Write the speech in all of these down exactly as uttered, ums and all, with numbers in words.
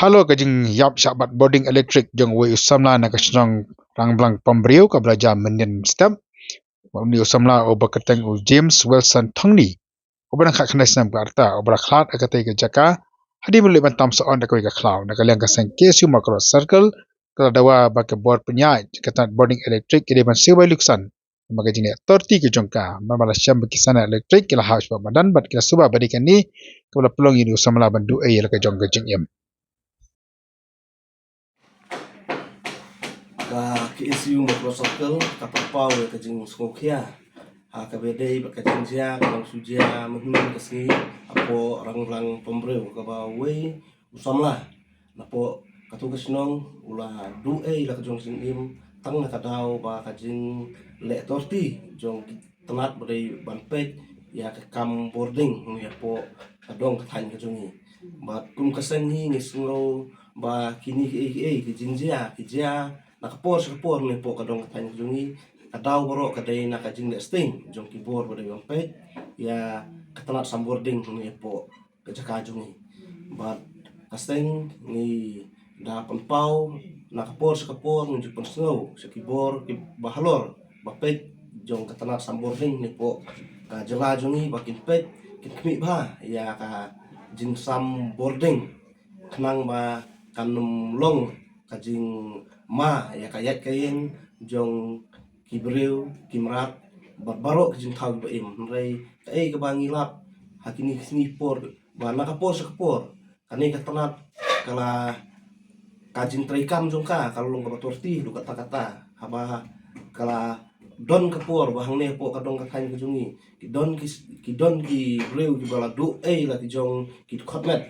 Halor ka jingïap shah bat bording elektrik jong uwei u samla na ka shnong Rangblang Pambriew kaba la jia mynnin step. Une u samla uba kyrteng u James Wilson Thongni, uba dang khatkhyndai snem ka rta, uba la khlad ha katei ka jaka hadien ba la leit ban tam sohon da kawei ka khlaw. Na ka liang ka seng K S U Mawkyrwat Circle ka la dawa ba ka bor pynïaid ka tnat bording elektrik ka dei ban siew bai lutksan namar ka jingleh torti ka jong ka. Namar ba la shem ba ki sainar elektrik ki la hap shapoh madan bad ki la suba ba dei kane kaba la pynlong ïa une u samla ban duh ei ïa la ka jong ka jingim. Ka K S U Mawkyrwat Circle ka pynpaw ïa ka jingsngewkhia ha kaba ïadei bad ka jingjia kaba la shu jia mynhynnin ka sngi hapoh Rangblang Pambriew, kaba uwei u samla napoh kato ka shnong u la duh ei la ka jong ka jingim tang na ka daw ba ka jingleh torti jong ki tnat ba dei ban peit ïa ka kam bording ngi hapoh ka dong ka thaiñ ka jong ngi. Bad kum ka seng ngi ngi sngew ba kine kiei kiei ki jingjia ki jia na ka por sha ka por ngi hapoh ka dong ka thaiñ ka jong ngi, ka daw baroh ka dei na ka jingleh sting jong ki bor ba dei ban peit ïa ka tnat sam bording ngi hapoh ka jaka jong ngi. Bad ka seng ngi da pynpaw na ka por sha ka por ngi ju pynsngew sha ki bor kiba halor ba peit jong ka tnat sam bording ngi hapoh ka jylla jong ngi ba kin peit kin khmih bha ïa ka jingsam bording khnang ba kan ym long ka jingma ïa ka ïaid ka ïeng jong ki briew ki mrad bad baroh ki jingthaw kiba im. Hynrei kaei kaba ngi lap ha kine ki sngi por ba na ka por sha ka por kane ka tnat ka la, ka jingtreikam jong ka ka la long kaba torti haduh katta katta, haba ka la don ka por ba hangne hapoh ka dong ka thaiñ ka jong ngi ki don ki, ki don ki briew kiba la duh ei la ki jong ki dkhot met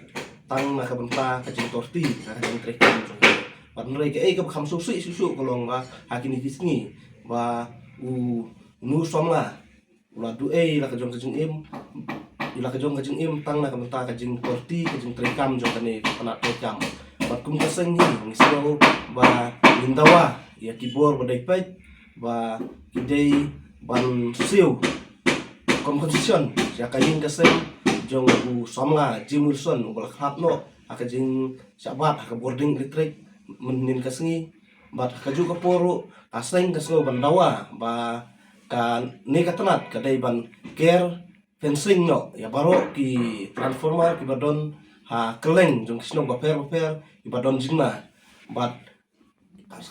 tang na ka bynta ka jingtorti, na ka jingtreikam jong ka. Bad hynrei kaei kaba kham sngewsih shuh shuh ka long ba ha kine ki sngi ba u, une u samla u la duh ei la ka jong ka jingim, ïa la ka jong ka jingim tang na ka bynta ka jingtorti ka jingtreikam jong kane ka tnat treikam. Bad kum ka seng ngi ngi sngew ba ngin dawa ïa ki bor ba dei peit ba ki dei ban siew compensation ïa ka ïing ka sem jong u samla Jim Wilson uba la khlad noh ha ka jingshah bat ha ka bording elektrik mynhynnin ka sngi. Bad ha kajuh ka por ruh ka seng ka sngew ban dawa ba kane ka tnat ka dei ban ker fencing noh ïa baroh ki transformer kiba don ha kylleng jong ki shnong bapher bapher kiba don jingma. Bad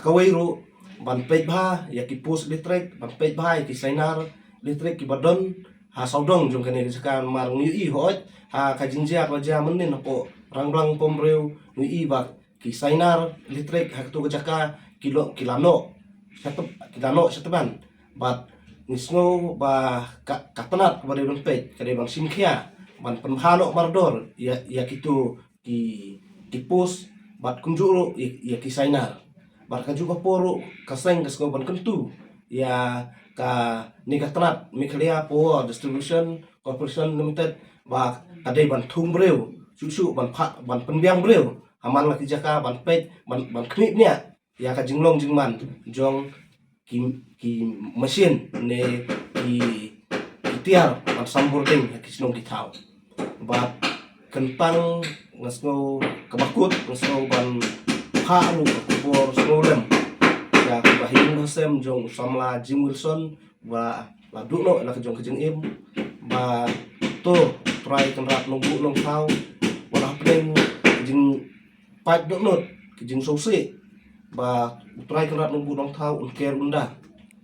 kawei ruh ban peit bha ïa ki post elektrik, ban peit bha ïa ki sainar elektrik kiba don ha sawdong jong kane ka jaka. Namar ngi ïohi hooid ha ka jingjia kaba jia mynnin hapoh Rangblang Pambriew ngi ïohi ba ki sainar elektrik ha kato ka jaka ki lo, ki la noh sha teb, ki la noh sha teb ban. Bad ngi sngew ba ka, ka tnat kaba dei ban peit ka dei ban shim khia ban pynbha noh mardor ïa, ïa kito ki, ki post bad kumjuh ruh ïa, ïa ki sainar. Bad kajuh ka por ruh ka seng ka sngew ban kyntu ïa kane ka tnat Meghalaya Power Distribution Corporation Limited ba ka dei ban thung briew shuh shuh ban pha, ban pynbiang briew ha man la ki jaka ban peit ban, ban khmih bniah ïa ka jinglong jingman jong ki, ki machine ne ki, ki tiar ban sam bording ha ki shnong ki thaw. Bad kyntang nga sngew kaba kut nga sngew ban phah ruh ka khubor sngewlem ïa kaba ha ïing ha sem jong u samla Jim Wilson ba la duh noh la ka jong ka jingim. Ba to Trai Kynrad Nongbuh Nongthaw wat hapdeng ka jingpait dohnud ka jingsngewsih ba u Trai Kynrad Nongbuh Nongthaw un ker un da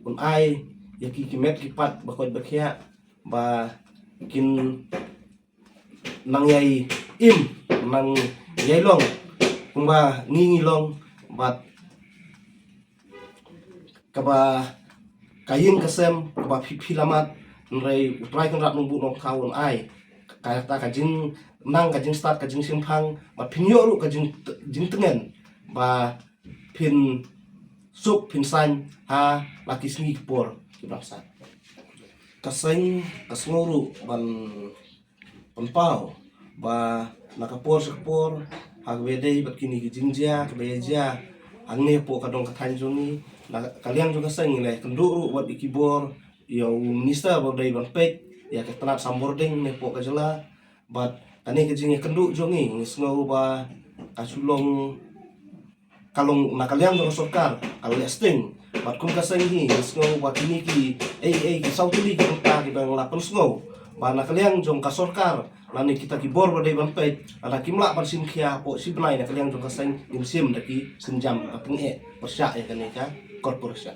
un ai ïa ki, ki met ki pat ba koit ba khiah ba kin nang ïai im nang ïai long kumba ngi ngi long. Bad kaba ka ïing ka sem kaba phi phi lamat, hynrei u Trai Kynrad Nongbuh Nongthaw un ai kata ka jing nang ka jingstad ka jingshemphang bad phin ïoh ruh ka jing, jingtngen ba phin suk phin saiñ ha la ki sngi ki por ki bamsat. Ka seng ka sngew ruh ban pynpaw ba na ka por sha ka por ha kaba ïadei bad kine ki jingjia kaba ïa jia hangne hapoh ka dong ka thaiñ jong ngi, na ka liang jong ka seng ngi la ïakynduh ruh wat ïa ki bor ïa u minister ba dei ban peit ïa ka tnat sam bording ne hapoh ka jylla. Bad kane ka jingïakynduh jong ngi ngi sngew ba ka shu long, ka long na ka liang jong ka sorkar ka leh sting. Bad kum ka seng hi, nga sngew ba kine ki, ei ei, ki saw tylli ki bynta kiba nga la pynsngew ba na ka liang jong ka sorkar lane kita ki bor ba dei ban peit, lada kim lah ban shim khia hapoh shi bnai na ka liang jong ka seng, ngin shim da ki sienjam ka pyneh pyrshah ïa kane ka corporation.